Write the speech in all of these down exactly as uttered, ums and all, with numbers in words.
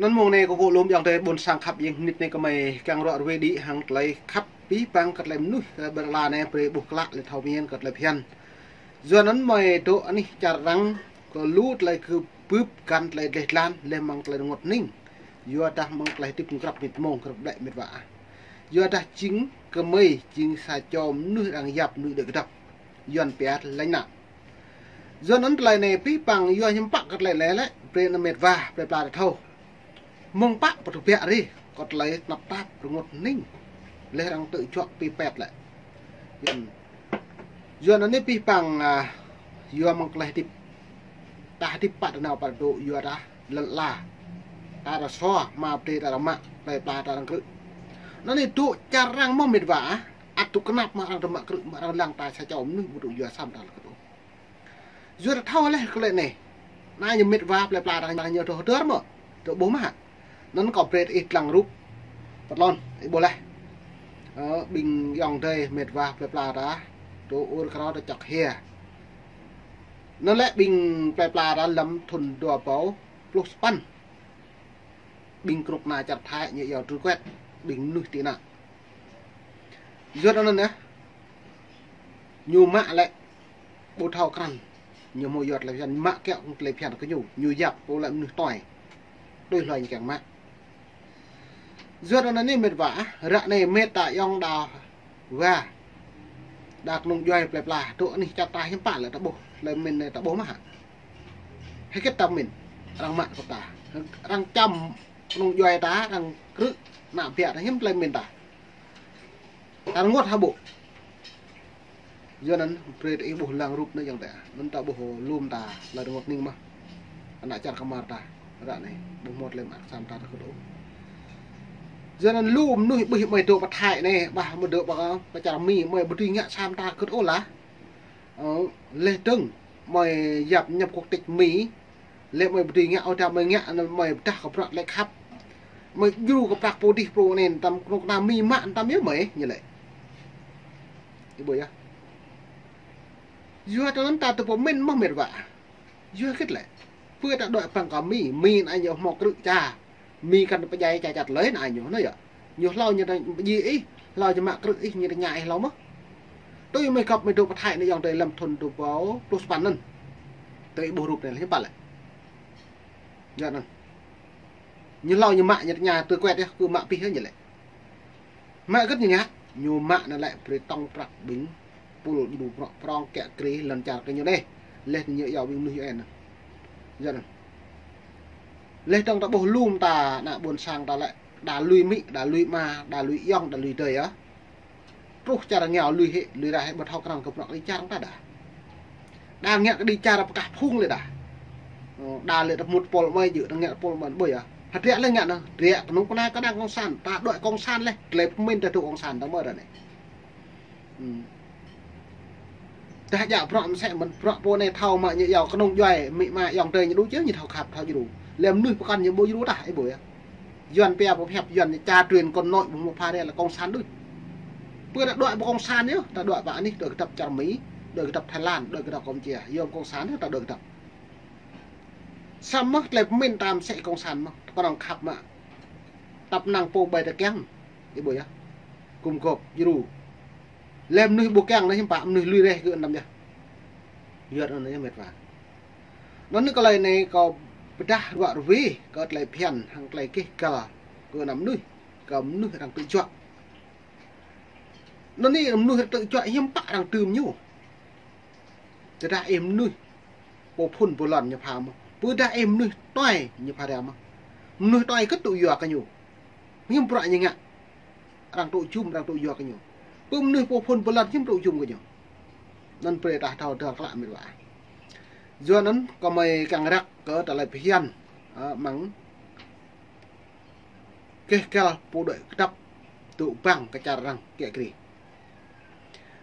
Anăn mông anei kơ gŭ lŏm ayŏng adei ƀuôn sang khăp jing hnĭt anei kơ mei kiăng ruă ruê đĭ hăng tlei khăp pih păng kơ tlei mnuih, ơ, ƀơ̆ng ala anei brei ƀuh klă leh thâo mĭn kơ tlei bhiăn. Yua anăn mei dôk anih čar arăng kơ lu tlei kơ bưp găn tlei dleh dlan leh mơ̆ng tlei rngôt hnĭng. Yua dah mơ̆ng tlei hdĭp grăp mĭt mông grăp ƀlĕ mĭt wa ah. Yua dah jing kơ mei jing sa čô mnuih arăng yap mnuih đuĕ kdăp. Yuăn pia lĕ lĕ nă. Yua anăn tlei anei pih păng yua hiăm pă kơ tlei lĕ lĕ brei anăn mĭt wa plei pla ta thâo. Mơ̆ng pă pơtŭ biă ri kơ tlei tnăp tap rngôt hnĭng. Leh arăng tŭ juă pih pet lĕ. Yua anăn, yua anăn anei pih păng, a, yua mơ̆ng tlei hdĭp. Ta hdĭp pă ta nao pă dôk yua dah lăn ala. Ta arăng sua, ma pdê ta arăng mă, plei pla ta arăng krư̆. Anăn anei dôk čar arăng mơh mĭt wa ah. Ăt dôk knap mă arăng ta mă krư̆, mă arăng lăng ta sa čô mnuih ƀu dôk yua săm ta lĕ kơ dôk. Yua ta thâo leh kơ lĕ anei. Anăn ñu mĭt wa plei pla arăng ñu dôk hdơr mơh. Dôk ƀuh mơh. Anăn kâo brei ih dlăng rup. Pơtlôn, ih ƀuh leh. Ơ, ƀing ayŏng adei mĭt wa plei pla ta. Dôk ur krao ta čŏk hia. Anăn lĕ ƀing plei pla ta lăm thŭn dua êbâo pluh sa păn. Ƀing knŭk kna čar Thái ñu yua truh kuet. Ƀing mnuih ti anăn. Yua anăn yơh. Ñu mă lĕ ƀu thâo krăn. Ñu mâo yua tlei bhiăn, mă kiă kơ tlei bhiăn kơ ñu. Ñu yap pô lĕ mnuih tuai. Tui hluê ñu kiăng mă. Yua anăn anei mĭt wa ah, ră anei mĭt ta ayŏng đa wa. Đa knŏng djuai plei pla, dôk anih čar ta hiăm pă lĕ ta ƀuh, tlei mĭn anei ta ƀuh mơh. Hơget ta mĭn, arăng mă kơ ta. Arăng čăm knŏng djuai ta, arăng krư̆, nă biă ta hiăm tlei mĭn ta. Ta rngôt hă ƀuh. Yua anăn brei ih ƀuh lăng rup anei ayŏng adei. Anăn ta ƀuh lŏm ta, tlei rngôt hnĭng mơh. Ană čar kmar ta, ră anei, ƀuh mâo tlei mă săm ta kơ dôk. Yua anăn lu mnuih ƀuh mei dôk pơ Thái anei, ƀah mei dôk pơ, pơ čar Mi, mei ƀu dưi ngă săm ta kơ dôk lah. Ơ, leh dơ̆ng, mei yap nhập quốc tịch Mi, leh mei ƀu dưi ngă ôh dah mei ngă, anăn mei pơdah kơ bruă tlei khăp. Mei djru kơ prăk pô dih pô anei, tam knŭk kna Mi mă tam yơh mei, ñu lĕ. Ih ƀuh yơh. Yua anăn ta tŭ pô mĭn mơh mĭt wa. Yua hơget lĕ. Pơ ta dôk păng kơ Mi, Mi anăn ñu mâo krư̆ ča. Mi kăn pơdjai ča čăt lei anăn ñu, anăn yơh. Ñu hlâo ñu ta pơdjai ih, hlâo ñu mă krư̆ ih, ñu ta ña ih hlâo mơh. Tui mei găp mei dôk pơ Thái anei ayŏng adei lăm thŭn dua êbâo pluh sa păn anăn. Tui ih ƀuh rup anei lĕ hiăm pă lĕ. Yua anăn. Ñu hlâo ñu mă ñu ta ña tui kuet yơh, kơ mă pih yơh ñu lĕ. Mă hơget ñu ngă, ñu mă anăn lĕ brei tŏng prăk ƀing pul djru bruă prŏng kiă kriê lăn čar kơ ñu anei. Leh ñu yua ƀing mnuih yua anăn. Yua anăn. Leh dơ̆ng ta ƀuh lŏm ta ană ƀuôn sang ta lĕ. Đa lui amĭ, đa lui ama, đa lui ayŏng, đa lui adei yơh. Truh čar êngao lui hĕ, lui rai hĕ ƀu thâo krăn kơ bruă kđi čar ta đa. Đa ngă kđi čar pơkah phung leh đa. Ơ, đa leh ta mŭt pôl mei jih, đa ngă pôl mei ƀuh yơh. Hơdră leh ngă anăn, hơdră knŭk kna kơ đảng cộng sản, ta dôk cộng sản leh, tlei pơmĭn ta dôk cộng sản ta mơh ră anei. Hmm. Dah djă bruă msĕ mơ̆n, bruă pô anei thâo mă ñu yua knŏng djuai, amĭ ama ayŏng adei ñu đu čih, ñu thâo khăp, thâo djru. Leh mnuih pơkŏn ñu ƀu djru tah, ih ƀuh yơh. Yuăn pia pơhiăp, Yuăn ñu ča truyền con nối ƀu mâo pha rê leh cộng sản đuč. Pơ ta dôk ƀu cộng sản yơh, ta dôk pơ anih, dôk kdăp čar Mi, dôk kdăp Thái Lan, dôk kdăp Campuchia, yơh cộng sản yơh, ta dôk kdăp. Săm mơh tlei pơmĭn ta msĕ cộng sản mơh, knŏng khăp mă. Tăp năng pô ƀai ta kiăng, ih ƀuh yơh. Gum gôp, djru. Leh mnuih ƀu kiăng anăn hiăm pă mnuih lui reh gơ̆ anăn yơh. Yua anăn yơh mĭt wa. Anăn kơ tlei anei kâo pơdah ruă ruê kơ tlei bhiăn hăng tlei keh găl kơ ană mnuih, kơ mnuih arăng tŭ juă. Anăn anei mnuih arăng tŭ juă hiăm pă arăng dưm ñu. Tơdah ih mnuih pô phŭn pô lăn ñu pha mơh. Pơ dah ih mnuih tuai ñu pha ră mơh. Mnuih tuai kơ tŭ yua kơ ñu. Hiăm bruă ñu ngă. Arăng tŭ jum, arăng tŭ yua kơ ñu. Pơ mnuih pô phŭn pô lăn hiăm tŭ jum kơ ñu. Anăn brei ta thâo dơ̆ng klă mĭt wa. Yua anăn kơ mei kiăng răk kơ tlei bhiăn, ơ, mơ̆ng keh găl pô dôk kdăp tŭ ƀăng kơ čar arăng kiă kriê.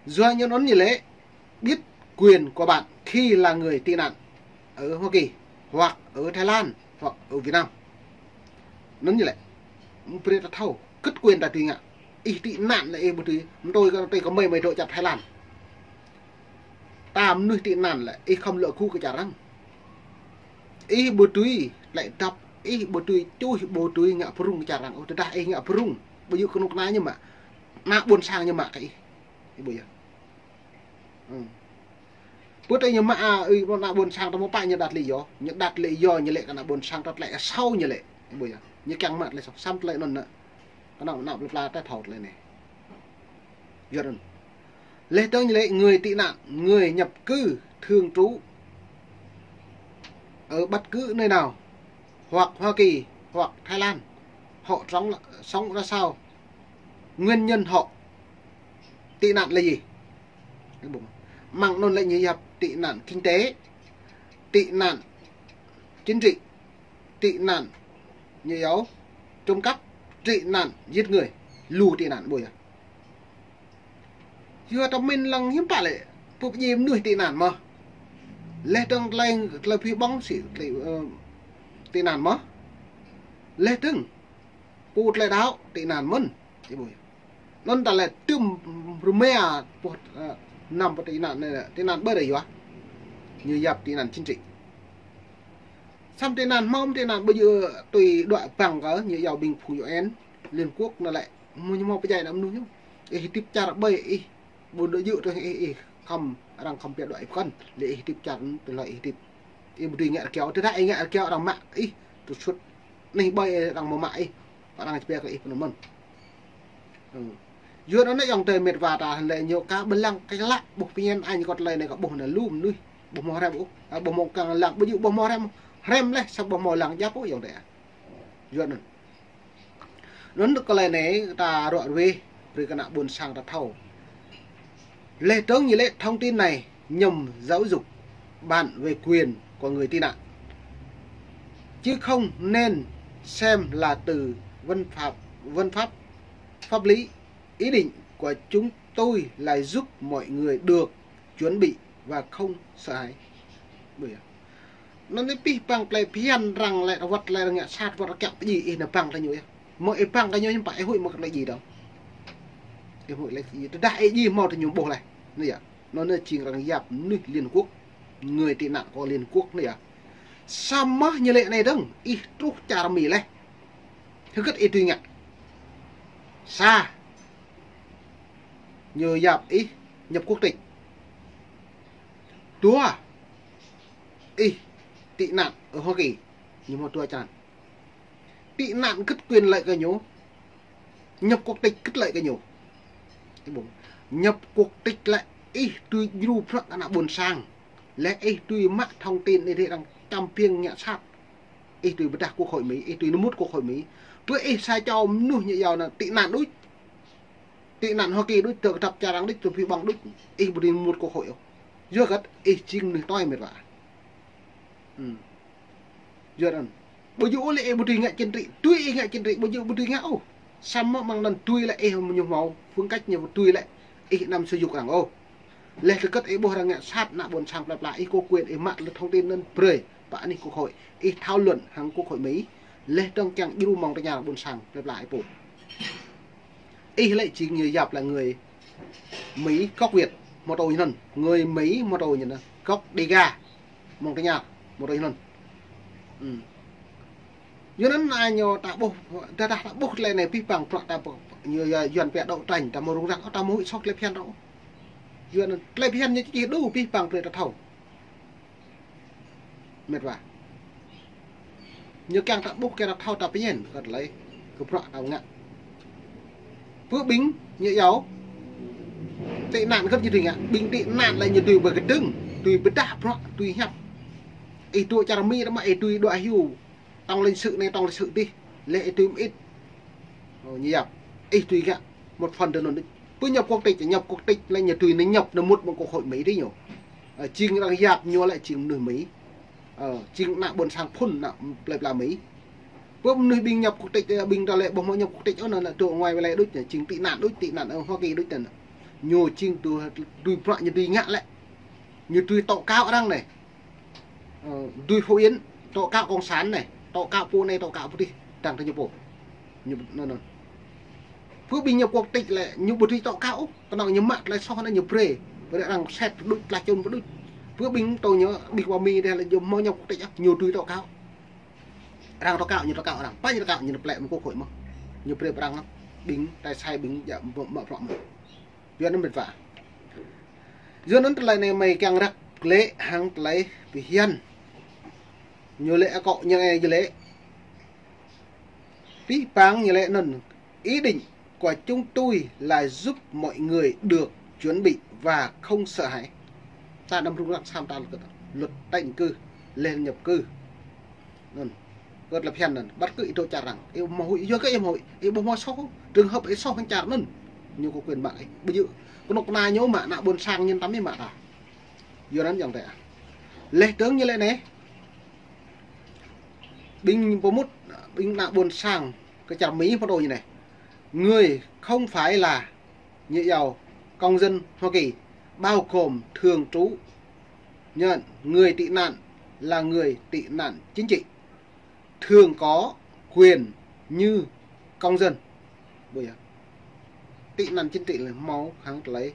Yua ñu anăn ñu lĕ biết quyền của bạn khi là người tị nạn ở Hoa Kỳ hoặc ở Thái Lan hoặc ở Việt Nam. Anăn ñu lĕ. Brei ta thâo, kơ quyền ta dưi ngă. Ih tị nạn lĕ ih ƀu dưi, mtui kơ tui kơ mei mei dôk čar Thái Lan. Ta mnuih tị nạn lĕ, ih khŏm lŏ gŭ kơ čar arăng. Ih ƀu dưi, tlei dăp, ih ƀu dưi čuh, ƀu dưi ngă brŭng čar arăng ôh. Tơdah ih ngă brŭng, ƀu djŏ knŭk kna ñu mă, ană ƀuôn sang ñu mă kơ ih. Ih ƀuh yơh. Pơ tơ ñu mă, a, ih, ană ƀuôn sang ta mâo pă ñu đăt lĕ yơh. Ñu đăt lĕ yơh, ñu lĕ kơ ană ƀuôn sang ta tlĕ asâo ñu lĕ. Ih ƀuh yơh. Ñu kiăng mă tlĕ asâo. Săm tlĕ anăn nă. Kơ ană, ană plei pla ta thâo tlĕ anei. Yua anăn. Leh dơ̆ng ñu lĕ người tị nạn, người nhập cư thường trú ở bất cứ nơi nào, hoặc Hoa Kỳ, hoặc Thái Lan, họ sống, sống ra sao, nguyên nhân họ tị nạn là gì. Măng anăn lĕ ñu yap tị nạn kinh tế, tị nạn chính trị, tị nạn ñu yâo trộm cắp, tị nạn giết người, lu tị nạn ƀuh yơh. Yua ta mĭn lăng hiam pă lĕ, pŭ pơjing mnuih tị nạn mơh. Leh dơ̆ng tlei, tlei phi ƀơ̆ng sĭ, tlei, ơ, tị nạn mơh. Leh dơ̆ng, pŭ tlei đăo tị nạn mơ̆n. Ih ƀuh yơh. Anăn ta lĕ tŭm rơma pô, ơ, năm pô tị nạn anei, tị nạn ƀơ rei yua. Ñu yap tị nạn chính trị. Săm tị nạn mâo, tị nạn ƀu djŏ tui đuĕ băng kơ, ñu yâo ƀĭng phung U N, Liên Quốc anăn lĕ. Mâo ñu mâo pơdjai ană mnuih ñu. Ih hdĭp čar ƀai ih, ƀu djŏ tui ih, ih khăm, arăng khăm pia đuĕ ih pơkŏn. Lĕ ih hdĭp čar anăn, tơlơi ih hdĭp. Ih ƀu dưi ngă rơkiao, tơdah ih ngă rơkiao arăng mă ih, tơ sut. Anei ƀai arăng mâo mă ih, arăng čpia kơ ih pơnăn mơ̆n. Yua anăn ayŏng adei mĭt wa ta lĕ ñu ka ƀlăng kơ lă ƀuh pơñen añ kơ tlei anei kơ ƀuh anăn lu mnuih. Ƀuh mâo hrăm ôh, a, ƀuh mâo kăng lăng, ƀu djŏ ƀuh mâo hrăm, hrăm leh, săm ƀuh mâo lăng jăp ôh ayŏng adei. Yua anăn. Anăn kơ tlei anei ta ruă ruê, brei kơ ană ƀuôn sang ta thâo. Leh dơ̆ng ñu lĕ thông tin này nhằm giáo dục bạn về quyền của người tị nạn. Chứ không nên xem là từ văn pháp, văn pháp, pháp lý, ý định của chúng tôi là giúp mọi người được chuẩn bị và không sợ hãi. Ƀuh yơh. Anăn anei pih păng tlei phiăn arăng lĕ wăt tlei arăng ngă sat wăt kiă pơjing ih nao băng tlei ñu yơh. Mâo ih băng kơ ñu hiam pă ih huĭ mâo tlei jing dơ̆ng. Ih huĭ lĕ jing, tơdah ih jing mâo tlei ñu ƀuh leh. Anei yơh. Anăn anei jing arăng yap mnuih Liên Quốc. Người tị nạn của Liên Quốc anei yơh. Săm mơh ñu lĕ anei dơ̆ng, ih truh čar Mi leh. Hgơ̆t ih dưi ngă. Sa. Ñu yap ih nhập quốc tịch. Dua. Ih tị nạn ở Hoa Kỳ. Ñu mâo dua čar. Tị nạn gĭt quyền lợi kơ ñu. Nhập quốc tịch gĭt lợi kơ ñu. Ih ƀuh. Nhập quốc tịch lĕ ih dưi djru bruă kơ ană ƀuôn sang. Leh ih dưi mă thông tin ih arăng čăm biêng ngă sat. Ih dưi pơdah quốc hội Mi, ih dưi nao mŭt quốc hội Mi. Pơ ih sa čô mnuih ñu yâo anăn tị nạn đuč. Tị nạn Hoa Kỳ đuč, tơ kdăp čar arăng đuč, tơ phi ƀăng đuč. Ih ƀu dưi nao mŭt quốc hội ôh. Yua hgơ̆t ih jing mnuih tui mĭt wa. Yua anăn. Ƀu djŏ lĕ ih ƀu dưi ngă chính trị, dưi ih ngă chính trị, ƀu djŏ ƀu dưi ngă ôh. Săm mơh măng anăn dưi lĕ ih ñu mâo, phương cách ñu dưi lĕ ih năm sử dụng arăng ôh. Leh hgơ̆t ih ƀuh arăng ngă sat ană ƀuôn sang plei pla, ih có quyền ih mă tlei thông tin anăn brei pơ anih quốc hội, ih thảo luận hăng quốc hội Mi. Leh dơ̆ng kiăng djru mơ̆ng tơña ƀuôn sang plei pla ih pô. Ih lĕ jing ñu yap lĕ người Mỹ gốc Việt, mâo tui ñu anăn. Người Mỹ mâo tui ñu anăn. Gốc Đêga. Mơ̆ng tơña, mâo tui ñu anăn. Yua anăn ai ñu ta ƀuh, tơdah ta ƀuh tlei anei pih păng bruă ta ƀuh, ñu yua Yuăn pia đấu tranh, ta mâo rŭng răng, ta mâo huĭ soh tlei phiăn rŏ. Yua anăn tlei phiăn ñu čih đu pih păng brei ta thâo. Mĭt wa. Ñu kiăng ta ƀuh kiăng ta thâo ta pơñen, kơ tlei, kơ bruă ta ngă. Pơ ƀĭng, ñu yâo. Tị nạn gĭt ñu dưi ngă, ƀĭng tị nạn lĕ ñu dưi ƀơ kdơ̆ng, dưi pơdah bruă, dưi hiăp. Ih dôk čar Mi ta mă ih dưi dôk hiu. Tổng lãnh sự anei, tổng lãnh sự dih, leh ih dưi mơĭt. Ơ, ñu yap. Ih dưi ngă, một phần tơ anăn đuč. Pơ nhập quốc tịch, nhập quốc tịch lĕ ñu dưi nao nhập nao mŭt mơ̆ng quốc hội Mi dih ñu. Ơ, jing arăng yap ñu lĕ jing mnuih Mi. Ơ, jing ană ƀuôn sang phŭn ană plei pla Mi. Pơ mnuih ƀĭng nhập quốc tịch, ơ, ƀĭng ta lĕ ƀuh mâo nhập quốc tịch ôh anăn lĕ dôk ngoài lĕ đuč, jing tị nạn đuč, tị nạn ở Hoa Kỳ đuč anăn. Ñu jing dưi, dưi bruă ñu dưi ngă lĕ. Ñu dưi tố cáo arăng anei. Ơ, dưi Phú Yên, tố cáo cộng sản anei, tố cáo pô anei, tố cáo pô dih, dăng tơ ñu pô. Ñu, anăn, anăn. Pơ ƀĭng nhập quốc tịch lĕ, ñu ƀu dưi tố cáo ôh, knŏng ñu mă tlei soh anăn ñu brei. Brei arăng sĕt đuč, tlaih čŭn đuč. Pơ ƀĭng tơ ñu, ƀĭng wa Mi dih lĕ ñu mâo nhập quốc tịch ôh, ñu dưi tố cáo. Arăng tố cáo ñu tố cáo arăng. Pă ñu tố cáo ñu plĕ mơ̆ng quốc hội mơh. Ñu brei arăng ƀing, tay sai ƀing, djă mă bruă mơh. Yua anăn mĭt wa. Yua anăn tơlơi anei mei kiăng răk lĕ hăng tơlơi bi hiăn. Ñu lĕ akŏ ñu anei ñu lĕ. Bi păng ñu lĕ anăn. Ý định của chúng tôi là giúp mọi người được chuẩn bị và không sợ hãi. Ta năm rung răng sam ta luật, luật tái định cư, lên nhập cư. Anăn. Kơ tơlơi phiăn anăn. Bắt cứ ih dôk čar arăng. Ih mâo huĭ, yua kơ ih mâo huĭ. Ih ƀuh mâo soh, trường hợp ih soh hăng čar anăn. Ñu có quyền mă ih. Ƀu djơ̆. Knŭk kna ñu mă, ană ƀuôn sang ñu tăm ih mă ta. Yua anăn ayŏng adei. Leh dơ̆ng ñu lĕ anei. Ƀing pơmŭt, ƀing ană ƀuôn sang kơ čar Mi pơdô ñu anei. Người không phải là ñu yua công dân Hoa Kỳ, bao gồm thường trú, nhận người tị nạn là người tị nạn chính trị, thường có quyền như công dân. Ƀuh yơh. Tị nạn chính trị lĕ mâo hăng tơlơi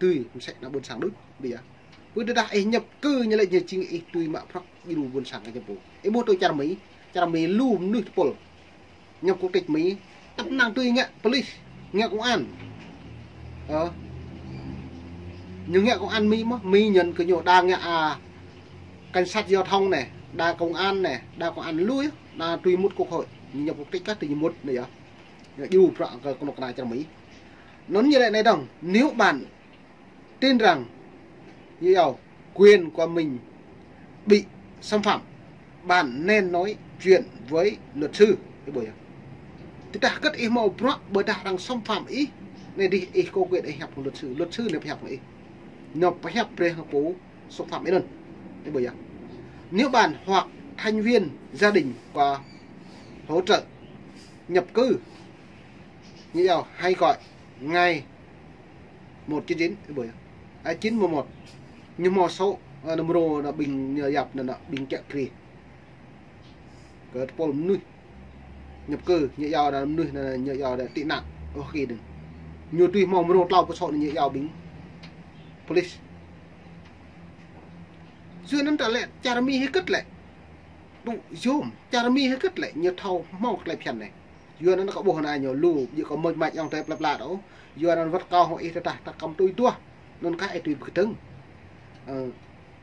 dưi msĕ ană ƀuôn sang đuč. Ƀuh yơh. Ƀuh tơdah ih nhập cư ñu lĕ ñu jing ih dưi mă prăk djru ƀuôn sang kơ ñu pô. Ih ƀuh tui čar Mi, čar Mi lu mnuih tơpul. Nhập quốc tịch Mi, tăp năng dưi ngă police, ngă công an. Ơ. Ñu ngă công an Mi mơh, Mi ñu kơ ñu đa ngă, a, cảnh sát giao thông anei, đa công an anei, đa công an lu yơh, đa dưi mŭt quốc hội, ñu nhập quốc tịch kah dưi mŭt anei yơh. Ñu djru prăk kơ knŭk kna čar Mi. Anăn ñu lĕ anei dơ̆ng, nếu bạn tin rằng yêu quyền của mình bị xâm phạm, bạn nên nói chuyện với luật sư. Ih ƀuh yơh. Tơdah kơt ih mâo bruă ƀudah arăng xâm phạm ih, anei dih ih có quyền ih hiăp hŏng luật sư. Luật sư anei pơhiăp hŏng ih. Ñu pơhiăp brei hŏng pô xâm phạm ih anăn. Ih ƀuh yơh. Nếu bạn hoặc thành viên gia đình có hỗ trợ nhập cư, ñu yua hãy gọi ngay một chín chín, ih ƀuh yơh. A, chín một một. Ñu mâo số, a, number anăn ƀing ñu yap anăn ƀing kiă kriê. Kơ tơpul mnuih nhập cư, ñu yua anăn mnuih anăn ñu yua anăn tị nạn. Ơ, kơ dơ̆ng. Ñu dưi mâo mrô tlâo pơ sô anăn ñu yua ƀing police. Yua anăn ta lĕ čar Mi hơgĕt lĕ. Tŭ yôm, čar Mi hơgĕt lĕ ñu thâo mâo tơlơi phiăn anei. Yua anăn kâo ƀuh anăn ñu lu, ƀu djơ̆ kâo mơ̆ng mač ayŏng adei plei pla ôh. Yua anăn wăt kâo hŏng ih tơdah ta kăm tui duah, anăn kah ih dưi bi kdơ̆ng. Ơ,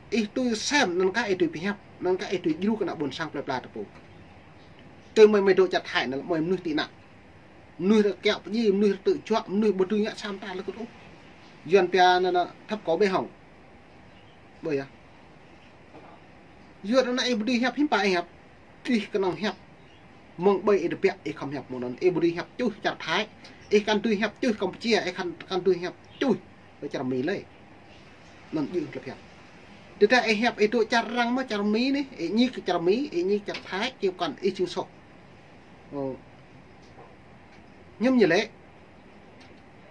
ih dưi sem, anăn kah ih dưi pơhiăp, anăn kah ih dưi djru kơ ană ƀuôn sang plei pla ta pô. Tơ mei mei dôk čar Thái anăn mei mnuih tị nạn. Mnuih rơkiă pơdjiê, mnuih rơtư̆ juă, mnuih ƀu dưi ngă sam ta lĕ kơ ôh. Yua anăn pia anăn thâp kâo ƀĕ hŏng. Ƀuh yơh. Yua anăn ih ƀu dưi hiăp hiưm pă ih hiăp. Ih knŏng hiăp. Mơ̆ng ƀai ih tơbiă ih khăm hiăp mơ̆ng anăn. Ih ƀu dưi hiăp čuh čar Thái. Ih kăn dưi hiăp čuh Campuchia, ih kăn, kăn dưi hiăp čuh kơ čar Mi lei. Anăn djơ̆ tơlơi phiăn. Tơdah ih hiăp ih dôk čar arăng mơh čar Mi anei, ih ñi kơ čar Mi, ih ñi čar Thái, čiăng kăn ih jing soh. Ơ. Ñăm ñu lĕ.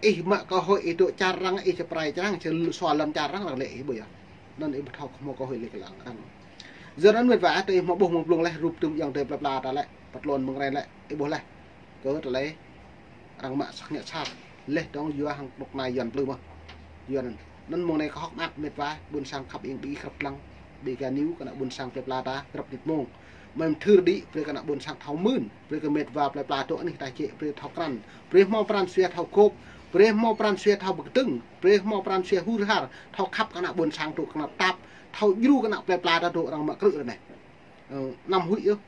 Ih mă cơ hội ih dôk čar arăng, ih či prai čar arăng, či sua lăn čar arăng, arăng lĕ ih ƀuh yơh. Anăn ih ƀu thâo mâo cơ hội lĕ kơ arăng. Yua anăn mĭt wa, tơ ih mâo ƀuh mâo blŭng leh rup tŭm ayŏng adei plei pla ta lĕ, păt lŏn mơ̆ng rei lĕ, ih ƀuh leh. Kơ tơlơi arăng mă sah ngă sar. Leh dơ̆ng yua hŏng knŭk kna Yuăn plư mơh. Yua anăn. Anăn mơ̆ng anei kơ hŏk mơak mĭt wa, ƀuôn sang khăp ing ƀing ih krăp dlăng. Ƀing gơñu kơ ană ƀuôn sang plei pla ta, krăp nit mông. Mơ̆ng thưr đĭ, brei kơ ană ƀuôn sang thâo mưn, brei kơ mĭt wa plei pla dôk anih ta jĕ, brei thâo krăn, brei mâo pran jua thâo gôp, brei mâo pran jua thâo bi kdơ̆ng, brei mâo pran jua hur har, thâo khăp kơ ană ƀuôn sang dôk knap tap, thâo djru kơ ană plei pla ta dôk arăng mă krư̆ anei. Ơ, năm huĭ yơh.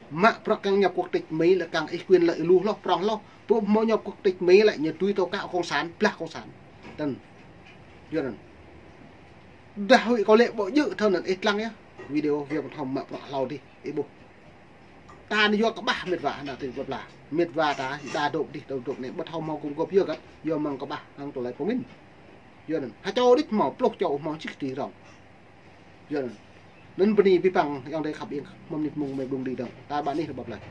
Mă prăk kăng nhập quốc tịch Mi lĕ kăng ih quyền lợi lu hloh, prŏng hloh. Pô mâo nhập quốc tịch Mi lĕ ñu dưi tố cáo cộng sản, blah cộng sản. Tăn. Yua anăn. Dah huĭ kâo lĕ ƀu djơ̆ thơ̆ anăn ih dlăng yơh. Video yơh ƀu thâo mă prăk hlâo dih, ih ƀuh. Ta anei yua kƀah mĭt wa, ană tui plei pla. Mĭt wa ta, đa dôk dih, dôk dôk anei, ƀu thâo mâo gum gôp yua kăt, yua mơ̆ng kƀah, hăng tơlơi pơmĭn. Yua anăn, ha čô đĭč mâo, pluh čô mâo čih ti rŏng. Yua anăn. Anăn bơni bi păng, ayŏng adei khăp ing, mơ̆ng nit mông mei blŭng đĭ dơ̆ng. Ta ƀă anih lĕ ƀuh leh.